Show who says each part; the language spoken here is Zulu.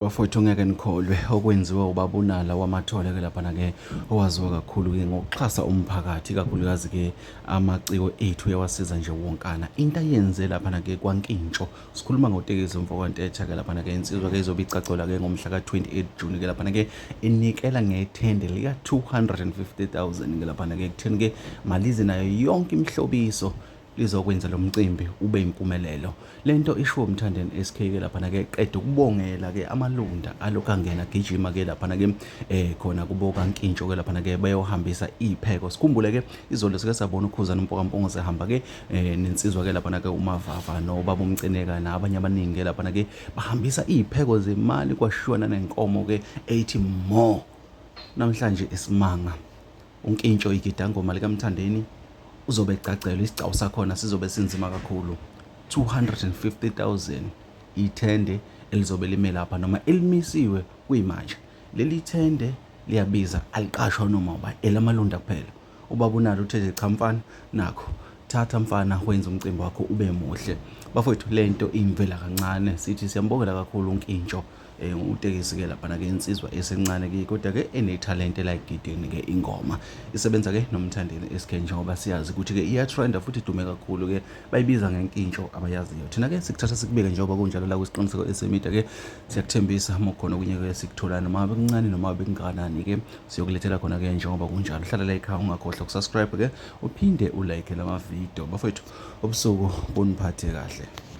Speaker 1: Bafowethu ngeke nikholwe okwenziwa ubaba uNala wamathole ke laphana ke owaziwa kakhulu ke ngokuxhasa umphakathi ikakhulukazi ke amaciko ethu uyawasiza nje wonkana into ayenze laphana ke kwankintsho sikhuluma ngotekisi umfokantetha ke laphana ke insizwa ke izobe icacola ke ngomhla ka-28 June ke laphana ke inikela ngethende lika 250,000 ke laphana ke kutheni ke malize nayo yonke imihlobiso lizokwenza lo mcimbi ube impumelelo. Le nto ishiwo uMthandeni SK ke laphana ke qeda ukubongela ke amalunda alokhu angena gijima ke laphana ke eh khona kubo kaNkintsho ke laphana ke bayohambisa ipheko. Sikhumbule ke izolo sike sabona uKhuzani uMpoka sehamba ke eh nensizwa ke laphana ke uMavava nobaba uMcineka nabanye abaningi ke laphana ke bahambisa ipheko zemali kwashiywa nanenkomo ke ethi more. Namhlanje isimanga uNkintsho igidangoma likaMthandeni uzobe egcagcelwa isigcawu sakhona sizobe sinzima kakhulu 250,000 ithende elizobe lime lapha noma elimisiwe kuyimanje leli thende liyabiza aliqashwa noma uba elamalunda kuphela ubaba unalo uthe cha mfana nakho thatha mfana wenza umcimbi wakho ube muhle bafowethu lento imvela kancane sithi siyambongela kakhulu unkintsho Eh, utekisi ke laphana ke insizwa esencane ke kodwa ke enethalente la egideni ke ingoma isebenza ke nomthandeni SK njengoba siyazi ukuthi ke iyatrenda futhi idume kakhulu ke bayibiza ngenkintsho abayaziyo thina ke sikuthatha sikubeke njengoba kunjalo la kwisiqiniseko esemida ke siyakuthembisa uma kukhona okunye ke sikuthola noma bekuncane noma bekungakanani ke siyokulethela khona ke njengoba kunjalo hlala la ekhaya ungakhohlwa ukusubscribe ke uphinde ulike lama video bafethu ubusuku buniphathe kahle.